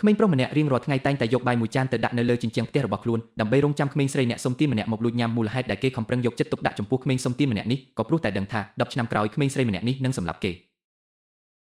ក្មេងប្រុសម្នាក់រៀងរាល់ថ្ងៃតែងតែយកបាយមួយចានទៅដាក់នៅលើជញ្ជាំងផ្ទះរបស់ខ្លួនដើម្បីរងចាំក្មេងស្រីអ្នកសុំទានម្នាក់មកលួចញ៉ាំមូលហេតុដែលគេខំប្រឹងយកចិត្តទុកដាក់ចំពោះក្មេងសុំទានម្នាក់នេះក៏ព្រោះតែដឹងថា10ឆ្នាំក្រោយក្មេងស្រីម្នាក់នេះនឹងសម្លាប់គេ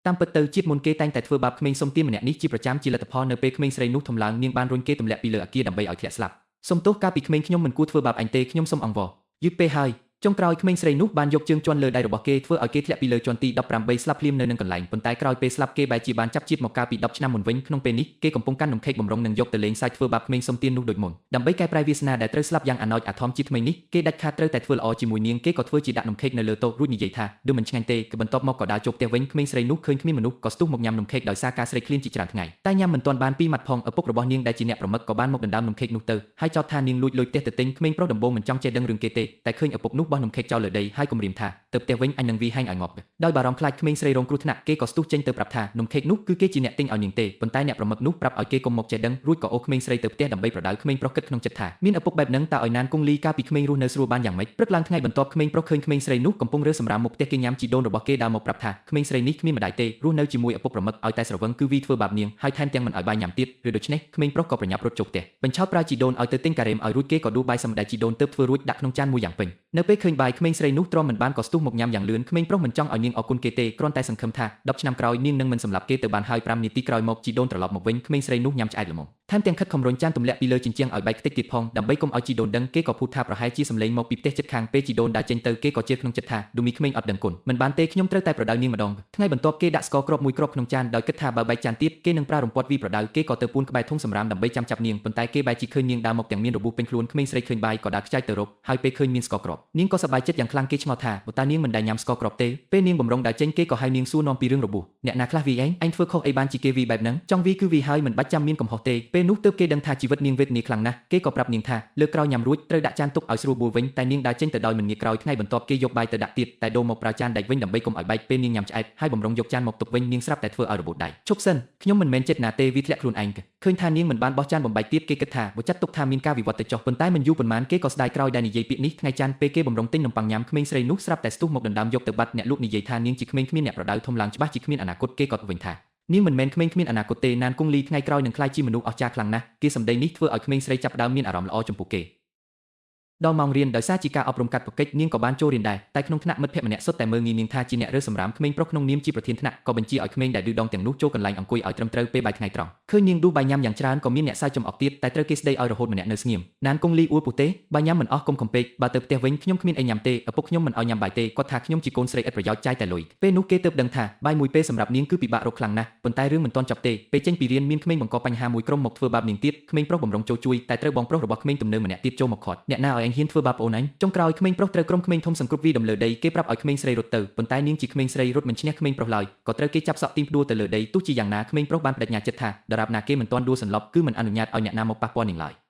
តាមពិតទៅជាតិមុនគេតែងតែធ្វើបាបក្មេងសុំទានម្នាក់នេះជាប្រចាំជាលទ្ធផលនៅពេលក្មេងស្រីនោះធំឡើងនាងបានរុញគេទម្លាក់ពីលើអគារដើម្បីឲ្យធ្លាក់ស្លាប់សុំទោសកាលពីក្មេងខ្ញុំមិនគួរធ្វើបាបអញទេខ្ញុំសូមអង្វរយឺតពេលហើយចុងក្រោយក្មេងស្រីនោះបានយកជើងជន់លើដៃរបស់គេធ្វើឲ្យគេធ្លាក់ពីលើជាន់ទី18ស្លាប់ភ្លាមនៅនឹងកន្លែងប៉ុន្តែក្រោយពេលស្លាប់គេបែរជាបានចាប់ជាតិមកកាលពី10ឆ្នាំមុនវិញក្នុងពេលនេះគេកំពុងកាន់នំខេកបំរុងនឹងយកទៅលេងសើចធ្វើបាបក្មេងសុំទាននោះដូចមុនដើម្បីកែប្រែវាសនាដែលត្រូវស្លាប់យ៉ាងអាណោចអាធមជាថ្មីនេះគេដាច់ខាតត្រូវតែធ្វើល្អជាមួយនាងគេក៏ធ្វើជាដាក់នំខេកនៅលើតុរួចនិយាយថាដូចមិនឆ្ងាញ់ទេគឺបន្ទាប់មកក៏ដើរចូលផ្ទះវិញក្មេងស្រីនោះឃើញគ្មានមនុស្សក៏ស្ទុះមកញ៉ាំនំខេកដោយសារការស្រេកឃ្លានជាច្រើនថ្ងៃតែញ៉ាំមិនទាន់បានពីរម៉ាត់ផងឪពុករបស់នាងដែលជាអ្នកប្រមឹកក៏បានមកដណ្ដើមនំខេកនោះទៅហើយចោទថានាងលួចលុយផ្ទះទៅទិញក្មេងប្រុសដំបូងមិនចង់ចេះដឹងរឿងគេទេតែឃើញឪពុកនោះបោះនំខេកចោលលើដីហើយគំរាមថាទៅផ្ទះវិញអញនឹងវាយហែងឲ្យងាប់ដោយបារម្ភខ្លាចក្មេងស្រីរងគ្រោះថ្នាក់គេក៏ស្ទុះចេញទៅប្រាប់ថានំខេកនោះគឺគេជាអ្នកទិញឲ្យនាងទេប៉ុន្តែអ្នកប្រមឹកនោះប្រាប់ឲ្យគេកុំមកចេះដឹងរួចក៏អូសក្មេងស្រីទៅផ្ទះដើម្បីប្រដៅក្មេងប្រុសគិតក្នុងចិត្តថាមានឪពុកបែបហ្នឹងតើឲ្យណានគង់លីកាលពីក្មេងរស់នៅស្រួលបានយ៉ាងម៉េចព្រឹកឡើងថ្ងៃបន្ទាប់ក្មេងប្រុសឃើញក្មេងស្រីនោះកំពុងរើសម្រាមមុខផ្ទះគេញ៉ាំជីដូនរបស់គេដើរមកប្រាប់ថាក្មេងស្រីនេះគ្មានម្ដាយទេរស់នៅជាមួយឪពុកប្រមឹកឲ្យតែស្រវឹងគឺវីធ្វើបាបនាងហើយថែមទាំងមិនឲ្យបាយញ៉ាំទៀតឬដូច្នេះក្មេងប្រុសក៏ប្រញាប់រត់ចូលផ្ទះបញ្ឆោតប្រើជីដូនឲ្យទៅទិញការ៉េមឲ្យរួចគេក៏ដួសបាយសម្ដែជីដូនទៅធ្វើរួចដាក់ក្នុងចានមួយយ៉ាងពេញនៅពេលឃើញបាយក្មេងស្រីនោះទ្រាំមិនបានក៏ស្ទុះមកញ៉ាំយ៉ាងលឿនក្មេងប្រុសមិនចង់ឲ្យនាងអរគុណគេទេគ្រាន់តែសង្ឃឹមថា10ឆ្នាំក្រោយនាងនឹងមិនសម្លាប់គេទៅបានហើយ5នាទីក្រោយមកជីដូនត្រឡប់មកវិញក្មេងស្រីនោះញ៉ាំឆ្អែតល្មមថែមទាំងខិតខំរុញចានទម្លាក់ពីលើជញ្ជាំងឲ្យបែកខ្ទេចទៀតផងដើម្បីកុំឲ្យជីដូនដឹងគេក៏ភូតថាប្រហែលជាសំឡេងមកពីផ្ទះជិតខាងពេលជីដូនដើរចេញទៅគេក៏ជឿក្នុងចិត្តថាឌូមីក្មេងអត់ដឹងគុណមិនបានទេខ្ញុំត្រូវតែប្រដៅនាងម្ដងថ្ងៃបន្ទាប់គេដាក់ស្ករគ្រាប់មួយគ្រាប់ក្នុងចានដោយគិតថាបើបែកចានទៀតគេនឹងប្រើរំពាត់វីប្រដៅគេក៏ទៅពួនក្បែរធុងសម្រាមដើម្បីចាំចាប់នាងប៉ុន្តែគេបែរជាឃើញនាងដើរមកទាំងមានរបួសពេញខ្លួនក្មេងស្រីឃើញបាយក៏ដើរខ្ចាយទៅរកហើយពេលឃើញមានស្ករគ្រាប់នាងក៏សប្បាយចិត្តយ៉ាងខ្លាំងគេឆ្ងល់ថាបើតានាងមិនដែលញ៉ាំស្ករគ្រាប់ទេពេលនាងបំរុងដើរចេញគេក៏ហៅនាងសួរនាំពីរឿងរបួសអ្នកណាខ្លះវីឯងឯងធ្វើខុសអីបានជាគេវីបែបហ្នឹងចង់វីគឺវីហើយមិនបាច់ចាំមានកំហុសទេពេលនោះទើបគេដឹងថាជីវិតនាងវេទនាខ្លាំងណាស់គេក៏ប្រាប់នាងថាលើកក្រោយញ៉ាំរួចត្រូវដាក់ចានទុកឲ្យស្រួលបួលវិញតែនាងដើរចេញទៅដោយមិនងាកក្រោយថ្ងៃបន្ទាប់គេយកបាយទៅដាក់ទៀតតែដូរមកប្រើចានដែកវិញដើម្បីកុំឲ្យបែកពេលនាងញ៉ាំឆ្អែតហើយបំរុងយកចានមកទុកវិញនាងស្រាប់តែធ្វើឲ្យរបួសដៃឈប់សិនខ្ញុំមិនមែនចិត្តណាទេវាធ្លាក់ខ្លួនឯងឃើញថានាងមិនបានបោះចានបំបែកទៀតគេគិតថាបើចាត់ទុកថាមានការវិវត្តទៅចុះប៉ុន្តែមិនយូរប៉ុន្មានគេក៏ស្ដាយក្រោយដែលនិយាយពាក្យនេះថ្ងៃច័ន្ទពេលគេបំរុងទិញនំប៉័ងញ៉ាំក្មេងស្រីនោះស្រាប់តែស្ទុះមកដណ្ដើមយកទៅបាត់អ្នកលក់និយាយថានាងជាក្មេងគ្មានអ្នកប្រដៅធំឡើងច្បាស់ជាគ្មានអនាគតគេក៏វិញថានាងមិនមែនក្មេងគ្មានអនាគតទេណានគង់លីថ្ងៃក្រោយនឹងក្លាយជាមនុស្សអស្ចារ្យខ្លាំងណាស់គេសម្ដីនេះធ្វើឲ្យក្មេងស្រីចាប់ផ្ដើមមានអារម្មណ៍ល្អចំពោះគេដល់ម៉ោងរៀនដោយសារជាការអប់រំកាត់ប្រកិច្ចនាងក៏បានចូលរៀនដែរតែក្នុងថ្នាក់មិត្តភក្តិម្នាក់សុទ្ធតែមើលងាយនាងថាជាអ្នករើសសម្រាមក្មេងប្រុសក្នុងនាមជាប្រធានថ្នាក់ក៏បញ្ជាឲ្យក្មេងដែលឌឺដងទាំងនោះចូលកន្លែងអង្គុយឲ្យត្រឹមត្រូវពេលបាយថ្ងៃត្រង់ឃើញនាងឌូបាយញ៉ាំយ៉ាងច្រើនក៏មានអ្នកសើចចំអកទៀតតែត្រូវគេស្ដីឲ្យរហូតម្នាក់នៅស្ងៀមណានគង់លីអួលពុះទេបាយញ៉ាំមិនអស់គុំកំពេកបើទៅផ្ទះវិញខ្ញុំគ្មានអីញ៉ាំទេឪពុកខ្ញុំមិនឲ្យញ៉ាំបាយទេគាត់ថាខ្ញុំជាកូនស្រីឥតប្រយោជន៍ចាយតែលុយពេលនោះគេទើបដឹងថាបាយមួយពេលសម្រាប់នាងគឺពិបាករកខ្លាំងណាស់ប៉ុន្តែរឿងមិនទាន់ចប់ទេពេលចេញពីរៀនមានក្មេងបង្កបញ្ហាមួយក្រុមមកធ្វើបាបនាងទៀតក្មេងប្រុសបំរុងចូលជួយតែត្រូវបងប្រុសរបស់ក្មេងទំនើងម្នាក់ទៀតចូលមកខាត់អ្នកណាឲ្យឯងហ៊ានធ្វើបាបអូនឯងចុងក្រោយក្មេងប្រុសត្រូវក្រុមក្មេងធំសង្គ្រប់វីដំលើដីគេប្រាប់ឲ្យក្មេងស្រីរត់ទៅប៉ុន្តែនាងជាក្មេងស្រីរត់មិនឈ្នះក្មេងប្រុសឡើយក៏ត្រូវគេចាប់សក់ទីមផ្ដួលទៅលើដីទោះជាយ៉ាងណាក្មេងប្រុសបានបដិញ្ញាចិត្តថាដរាបណាគេមិនទាន់ដួលសន្លប់គឺមិនអនុញ្ញាតឲ្យអ្នកណាមកប៉ះពាល់នាងឡើយ។